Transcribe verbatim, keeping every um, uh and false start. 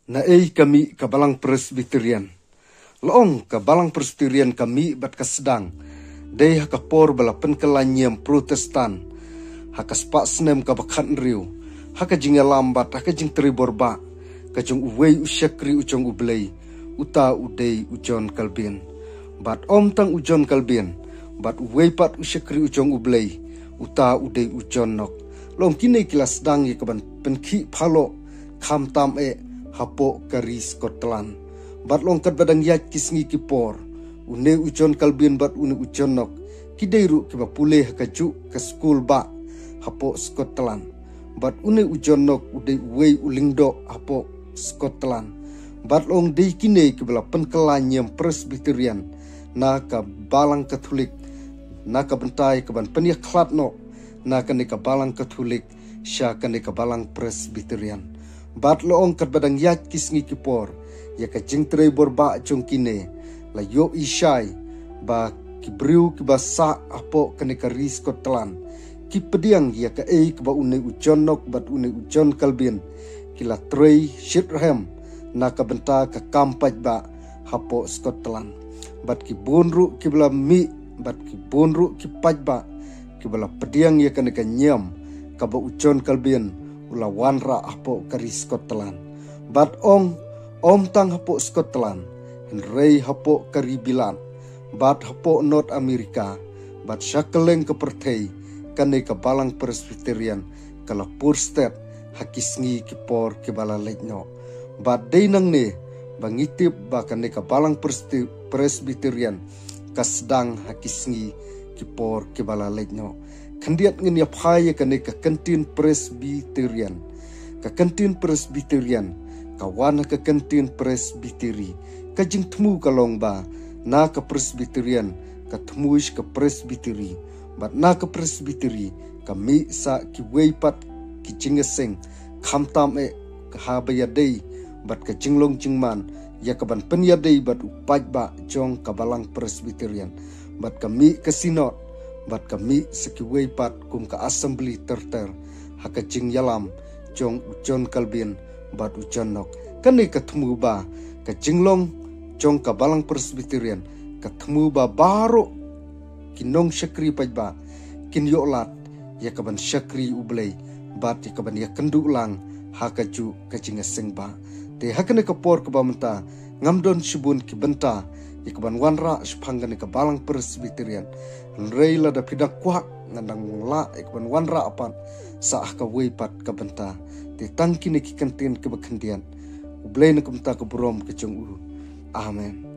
Na ei ka mih ka Balang Presbyterian? La ong ka Balang Presbyterian ka mih bad ka sdang dei ha ka por ba la pynkylla niam Protestant ha ka spah snem kaba khathynriew, ha ka jingïalam bad ha ka jingtrei borbah ka jong uwei u shakri u jong U Blei, uta u dei u John Calvin. Bad ym tang u John Calvin, bad uwei pat u shakri u jong U Blei, uta u dei u John Knox. La ong kine ki la sdang ïa ka ban pynkhih phalloh, khamtam eh hapoh ka ri Scotland. Bad la ong katba dang ïaid ki sngi ki por, une u John Calvin bad une u John Knox ki dei ruh kiba pule ha kajuh ka skul bah hapoh Scotland. Bad une u John Knox u dei uwei u lyngdoh hapoh Scotland. Bad la ong dei kine kiba la pynkylla niam Presbyterian na ka Balang Katholik, na ka bynta ïa ka ban pynïakhlad noh na kane ka Balang Katholik sha kane ka Balang Presbyterian. Bad la ong katba dang ïaid ki sngi ki por, ïa ka jingtrei borbah jong kine, la ïohi shai ba ki briew kiba sah hapoh kane ka ri Scotland ki pdiang ïa kaei kaba une u John Knox bad une u John Calvin ki la trei shitrhem na ka bynta ka kam paidbah hapoh Scotland. Bad ki bun ruh kiba la mih, bad ki bun ruh ki paidbah kiba la pdiang ïa kane ka niam kaba u John Calvin u la wanrah hapoh ka ri Scotland. Bad ong, ym tang hapoh Scotland, hynrei hapoh ka ri Bilat, bad hapoh North America, bad sha kylleng ka pyrthei, kane ka Balang Presbyterian ka la pur stet ha ki sngi ki por kiba la leit noh. Bad dei nangne ba ngi tip ba kane ka Balang Presby-, Presbyterian ka sdang ha ki sngi ki por kiba la leit noh. Khyndiat ngin ïa phai ïa kane ka kyntien Presbyterian. Ka kyntien Presbyterian ka wan ha ka kyntien Presbytery. Ka jingthmu ka long ba na ka Presbyterian ka thmu sha ka Presbytery, bad na ka Presbytery ka mih sah kiwei pat ki jingïaseng, khamtam eh ka haba ïadei bad ka jinglong jingman ïa ka ban pynïadei bad u paidbah jong ka Balang Presbyterian, bad ka mih ka synod, bad ka mih sah kiwei pat kum ka assembly ter ter ha ka jingïalam jong u John Calvin bad u John Knox. Kane ka thmu ba ka jinglong jong ka Balang Presbyterian ka thmu ba baroh ki nongshakri paidbah kin ïoh lad ïa ka ban shakri U Blei bad ïa ka ban ïakynduh lang ha kajuh ka jingïaseng bah. Te ha kane ka por kaba mynta ngam don shibun ki bynta ïa ka ban wanrah shaphang kane ka Balang Presbyterian. Hynrei lada phi dang kwah ngan dang lah ïa ka ban wanrah pat sah ha kawei pat ka bynta. Te tang kine ki kyntien kiba khyndiat. U Blei na ka bynta ka burom ka jong u. Amen.